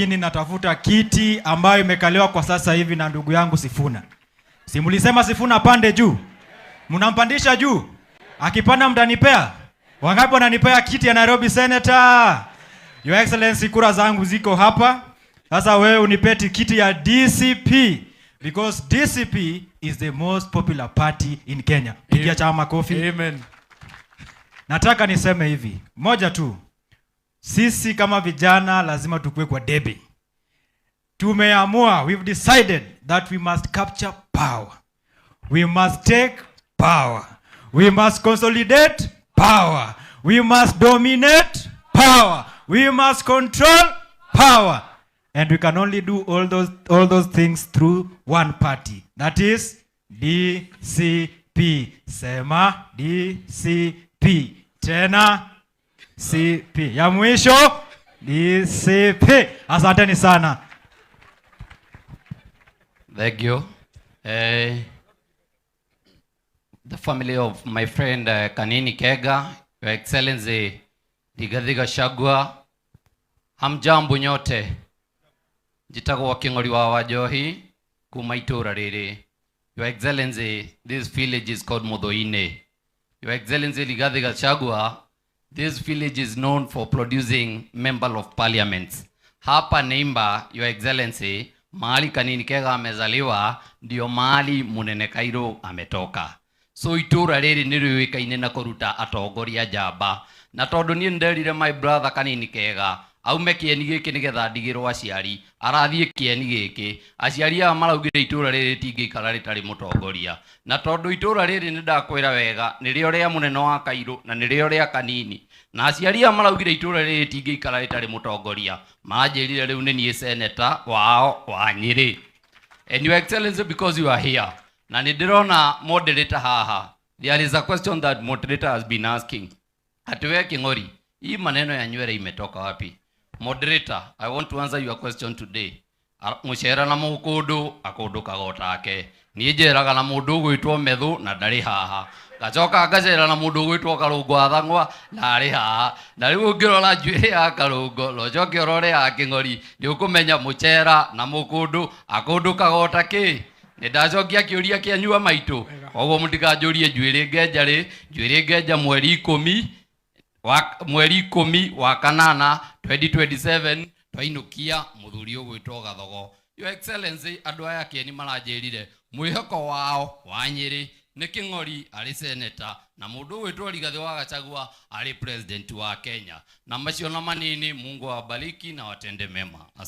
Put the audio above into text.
Lakini natafuta kiti ambayo imekaliwa kwa sasa hivi na ndugu yangu Sifuna. Si mlisema Sifuna pande juu? Mnampandisha juu? Akipanda mtanipea? Wangapi wananipea kiti ya Nairobi Senator? Your Excellency, kura zangu ziko hapa. Sasa wewe unipe kiti ya DCP because DCP is the most popular party in Kenya. Pigia chama makofi. Amen. Nataka niseme hivi, moja tu, sisi kama vijana lazima tukue kwa debe. Tumeamua, we've decided that we must capture power. We must take power. We must consolidate power. We must dominate power. We must control power. And we can only do all those things through one party. That is DCP. Sema DCP. Tena CP. Ya mwisho DCP. Asanteni sana. Thank you. The family of my friend Kanini Kega, Your Excellency Rigathi Gachagua, hamjambo nyote. Njitagwo King'ori wa Wanjohi kuma itũra rĩrĩ. Your Excellency, this village is called Muthuini. Your Excellency Rigathi Gachagua, this village is known for producing member of parliament. Hapa Neimba, Your Excellency, mahali Kanini Kega amezaliwa ndio mahali Munene Kairu ametoka. So itũra rĩrĩ nĩ rĩũĩkaine na kũruta atongoria njamba, na tondũ niĩ nĩnderire my brother Kanini Kega aume kĩeni gĩkĩ nĩgetha ndigĩrwo aciari, arathiĩ kĩeni gĩkĩ. Aciari aya maraugire itũra rĩrĩ rĩtingĩikara rĩtarĩ mũtongoria, na tondũ itũra rĩrĩ nĩ ndakwĩra wega nĩrĩo rĩa mũnene wa Kairũ na nĩrĩo rĩa Kanini, na aciari aya maraugire itũra rĩrĩ rĩtingĩikara rĩtarĩ mũtongoria, manjĩrire rĩu nĩ niĩ senator wao wa Nyĩrĩ. And Your Excellency, because you are here, na nĩ ndĩrona moderator haha, there is a question that moderator has been asking, ati we King'ori, hii maneno ya nywele imetoka wapi? Moderator, I want to answer your question today. Mũcera na mũkũndũ akũndũkaga o take. Niĩ njeraga na mũndũ ũgwĩtwo Methu na ndarĩ haha, ngacoka ngacera na mũndũ ũgwĩtwo Karũngo Athang'wa na arĩ haha. Na rĩu ũngĩrora njuĩrĩ ya Karũngo na ũcoke ũrore ya Kĩng'ori, nĩ ũkũmenya mũcera na mũkũndũ akũndũkaga o ta kĩ. Nĩ ndacokia kĩũria kĩanyu a maitũ. Koguo mũtikanjũrie njuĩrĩ ngenja rĩ. Njuĩrĩ ngenja mweri 10 wa mweri 18 2027, twainũkia mũthuri ũgwĩtwo Gathogo. Your Excellency, andũ aya kĩeni maranjĩrire mwĩhoko wao wa Nyĩrĩ nĩ Kĩng'ori arĩ senator na mũndũ ũgwĩtwo Rigathĩ wa Gachagua arĩ president wa Kenya. Na macio na manini, Mungu awabariki na watende mema. Asante.